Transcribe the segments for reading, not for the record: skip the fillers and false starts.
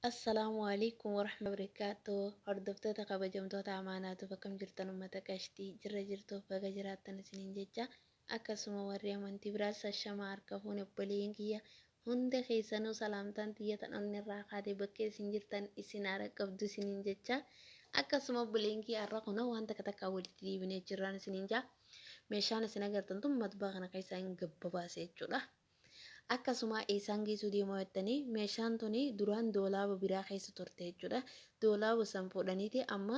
Assalaamu Aleeykum Warahmatullahi Wabarakaatuh Hordoftoota kabajamtoota Amaanaatuuf akkam jirtan ummata qashtii jirra jirtuuf baga jiraattan isiniin jecha akkasuma warri amantii biraas ashamaa harka fuune obboleeyyan kiyya hunda keessanuu salaamtaan tiyya tan onnirraa kaate bakka isin jirtan isin haara qabdu isiniin jecha akkasuma obboleeyyan kiyya har'a kunoo waan takka takkaa walitti deebinee jirraan isiniin jaa meeshaan isin agartan tun matbaa kana keessaa hin gabbabaase jechuudha. Akkasuma eessaan geessuu deemaa jettanii meeshaan tuni duraan doolaaba biraa keessa turte jechuudha. Doolaaba san fuudhaniiti amma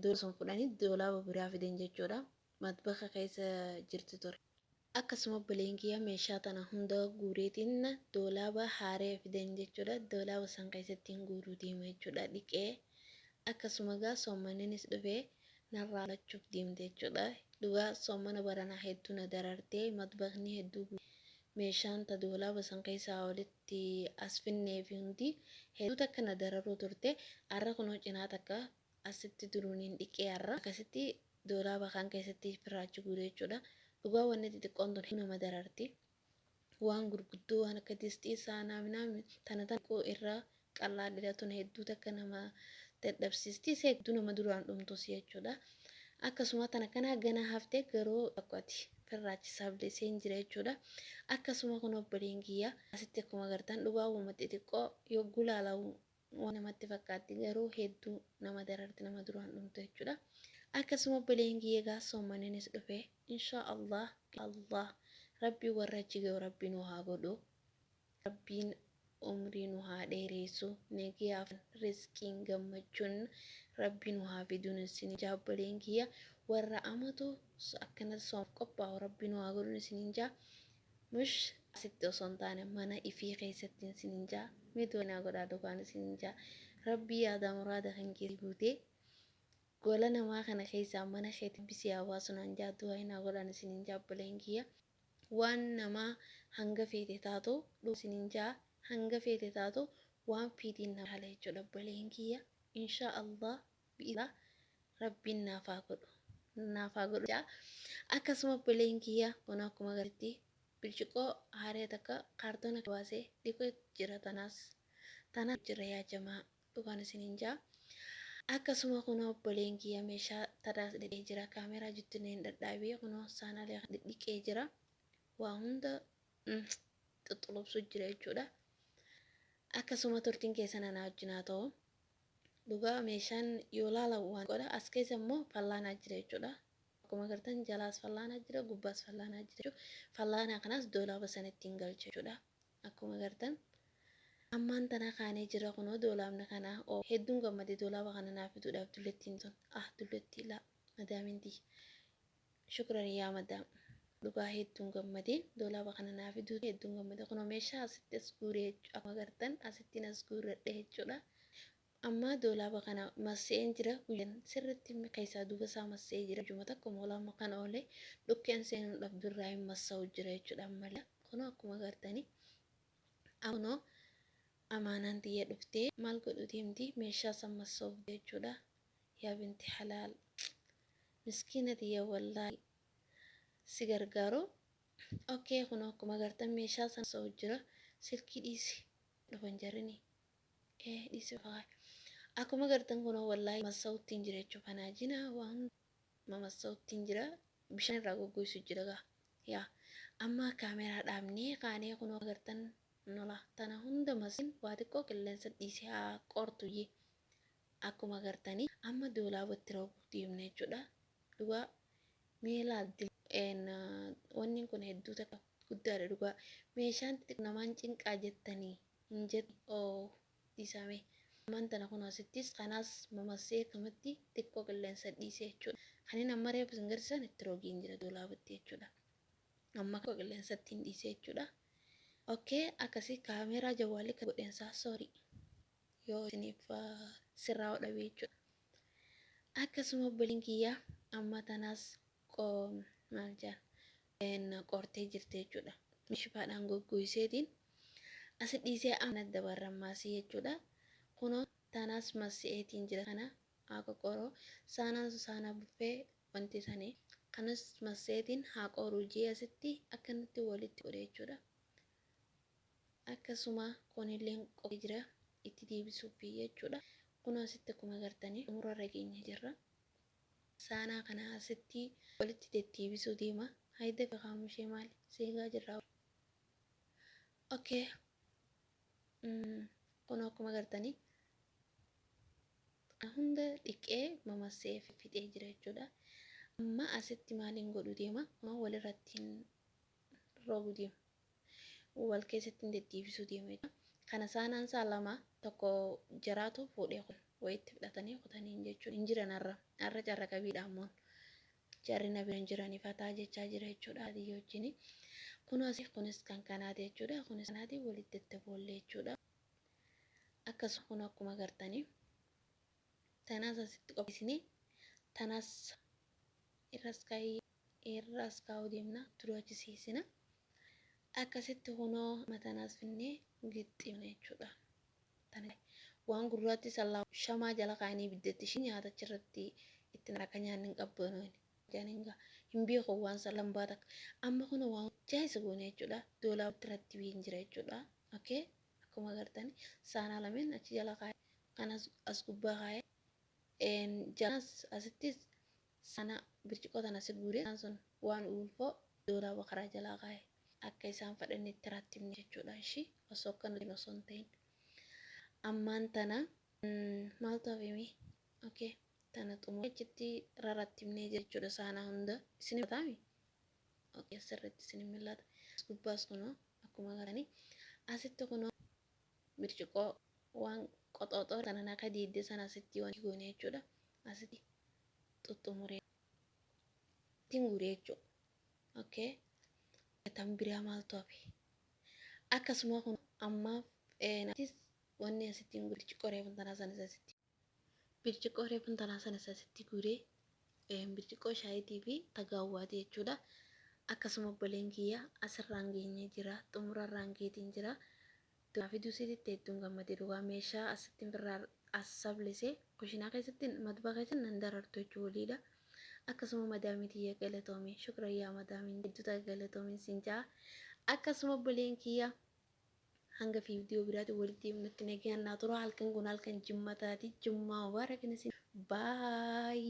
doolaaba san fuudhanii doolaaba biraa fidan jechuudha. Matbaka keessa jirti ture. Akkasuma obboleen kiyya meeshaa tana hunda guureetiin doolaaba haaree fidan jechuudha. Doolaaba san keessatti hin guuruu deema jechuudha dhiqee. Akkasuma gaa soommaninis dhufee narraa lachuuf deemte jechuudha. Dhugaa soommana baranaa hedduu na darartee matbakni hedduu meeshaan ta doolaaba san keessaa walitti as finnee fi hundi hedduu takka na dararuu turte. Arra kunoo cinaa takka asitti duruuniin dhiqee arra akkasitti doolaaba kaan keessatti firraachi guure jechuudha. Dhugaa wanni xixiqqoon tun nama dararti. Waan gurguddoo waan akka distii saanaa minaa tana tan irra qal'aadha tun hedduu takka nama dadhabsiisti. Isa hedduu nama duraan dhumtus jechuudha. Akkasuma tana kana gana haftee garuu akkati firraachisaaf seen jira jechuudha. Akkasuma kun obboleen kiyya asitti akkuma agartan dhugaa uumama xixiqqoo yogguu laalamu waan namatti fakkaatti garuu hedduu nama dararti nama duraan dhumtu jechuudha. Akkasuma obboleen kiyya egaa soommaninis dhufe insha Allah Allah rabbi warra achi gahu rabbi nu haa godhu. Rabbiin umrii nu haa dheeressu nagiyaaf rizqiin gammachuun rabbi nu haa fiduun isin jaa obboleen kiyya warra amatu akkana soomaaf qophaa'u rabbi nu haa godhuun isinin jaa. Mush asitti osoo hin taane mana ifii keessatti isinin jaa mee du'aa godhaa dhugaan isinin jaa rabbi yaada muraada kan kee guutee gola namaa kana keessaa mana keetti bisii hawaasu naan jaa du'aa naa godhaan isinin jaa obboleen kiyya. Waan namaa hanga feete taatu isinin jaa hanga feete taatu waan fiitiin nama haala jechuudha obboleen kiyya insha Allah bi'ila rabbiin naaf haa godhu naaf haa godhu jaa. Akkasuma obboleen kiyya kun akkuma agarti birciqoo haaree takka kaartoona baasee dhiqee jira tanaas tanaas jira yaa jamaa dhugaan isinin jaa. Akkasuma kun obboleen kiyya meeshaa tanaas dhiqee jira kaameraa juttineen dhadhaabee kunoo saanalee dhiqee jira waa hunda xuxxulubsu jira jechuudha. Akkasuma turtiin keessan anaa wajjin haa ta'u. Dhugaa meeshaan yoo laala waan godha as keessa immoo fallaanaa jira jechuudha. Akkuma agartan jalaas fallaanaa jira gubbaas fallaanaa jira jechuudha. Fallaanaa kanaas doolaaba sana ittiin galcha jechuudha. Akkuma agartan ammaan tana kaanee jira kunoo doolaabni kana hedduun gammadee doolaaba kana naaf fiduudhaaf dullettiin tun ah dullettii laa madaaminti shukran yaa madaam dhugaa hedduun gammadee doolaaba kana naaf fiduu hedduun gammadee kunoo meeshaa asitti as guuree akkuma agartan asittiin as guurradhe jechuudha. Amma doolaaba kana masseen jira guyyaan sirriitti keessaa duuba isaa massee jira juma tokko moolama kana oolee dhukkeen seenuun dhabdurraa hin massa'u jira jechuudha ammallee kunoo akkuma agartanii kunoo amaanaan tiyya dhuftee maal godhu deemti meeshaa san massa'uuf jechuudha. Yaa binti halaal miskiina tiyya wallaahi si gargaaru. Okay kunoo akkuma agartan meeshaa san massa'u jira silkii dhiisi dhufan jarrini. Dhiisi faa. Akkuma agartan kunoo wallaahi massa'uttiin jira jechuudha. Fanaajina waan mamassa'uttiin jira bishaan irraa goggoisu jira gaa. Yaa amma kaameraa dhaabnee kaanee kunoo agartan nola tana hunda masiin waa xiqqoo qilleensa dhiisee haa qortu jee. Akkuma agartanii amma doolaabatti roobuu deemna jechuudha. Dhugaa mee laalti wanni kun hedduu takka guddaadha dhugaa. Meeshaan xixiqqoo namaan cinqaa jettanii hin jettu oo dhiisame. Ammaan tana kun asittis kanaas mamassee akkamatti xiqqoo qilleensa dhiisee jechuudha. Kanin amma reefu isin garsiisan itti roogiin jira doolaabatti jechuudha. Amma qilleensa ittiin dhiisee jechuudha. Okay akkasii kaameraa jawwaalli kan godheensaa sorry yoo isiniif sirraa dhabe jechuudha. Akkasuma obboleen kiyya amma tanaas maal jedhan qortee jirti jechuudha. Mishifaadhaan goggoiseetiin asi dhiisee amma dabarrammaasii jechuudha. Kunoo tanaas massi'eetiin jira kana haa qoqqoroo saanaan saanaa buffee wanti sanii kanas masseetiin haa qoruu jee asitti akkanatti walitti godhe jechuudha. Akkasuma kunillee qophee jira. Itti deebisuuf jechuudha. Kun asitti akkuma agartanii xumurarra geenye jirra. Saanaa kana asitti walitti deddeebisuu deema. Hayda qaamu ishee maali? Seegaa jirra. Okay. Kun akkuma agartanii hunda dhiqee mamassee fixee jira jechuudha. Amma asitti maaliin godhu deema? Walirratti roobu deema. Wal keessatti deddeebisuu deema jechuudha. Kana saanaan isaa lama tokko jaraatu fuudhee kun wayitti fudhatanii kutanii jechuudha. Hin jiran har'a. Har'a carra qabiidha ammoo. Jarri na bira hin jiranii fataa jechaa jira jechuudha. Adii wajjin. Kun asii kunis kan kanaati jechuudha. Kunis kanaati walitti itti jechuudha. Akkasuma kun akkuma agartanii tanaas asitti qopheessinee tanaas irras kaa'ee irras kaa'uu deemna turachisiisina. Akkasitti kunoo matanaas finnee gixximna jechuudha. Waan gurraatti sallaa shamaa jala kaa'anii ibiddatti ishii nyaata achirratti itti akka nyaanni hin qabbanoone. Hin beeku waan lambaa takka. Amma kun waan jaayisa goone jechuudha. Doolaa irratti biin jira jechuudha. Okay. Akkuma agartan saanaa lameen achi jala kaa'ee kan as gubbaa kaa'ee jalas asittis sana birciqoo tana asi guuree sun waan ulfoo doolaa karaa jalaa kaa'ee akka isaan fadhanitti rattibne jechuudha. Ishii osoo akka nuti osoo hin ta'in. Ammaan tana maaltu hafeemi? Okay. Tana xumuree achitti rarattibnee jechuudha saanaa hunda. Isin mul'ataami? Okay, asirratti isin mul'ata. As gubbaas kunoo akkuma agartanii asitti kunoo birciqoo waan qoxooxoo sana akka diidde sana asitti waan goone jechuudha. Asitti xuxxumuree ittiin guuree jechuudha. Okay. Tan biraa maaltu hafe? Akkasuma kun ammaaf wanni asitti birciqoo reefu tanaa sanas asitti birciqoo reefu tanaa sanas asitti guuree birciqoo shaayitii fi tagaawwaati jechuudha. Akkasuma obboleen kiyya asirraan geenyee jira. Xumurarraan geetiin jira. Fiduu sitti hedduun gammadee dhugaa meeshaa asitti birraa as sablisee kushinaa keessatti matbaa keessatti nan darartu jechuu waliidha. Akkasuma madaamii tiyya galatoomii shukrayyaa madaamiin hedduuta galatoomiin siin ja'a. Akkasuma obboleen kiyya hanga viidiyoo biraatti walitti nutti nagaan naa tura. Halkan kun halkan jimmataati. Jimmaa mubaarak isin. Baay.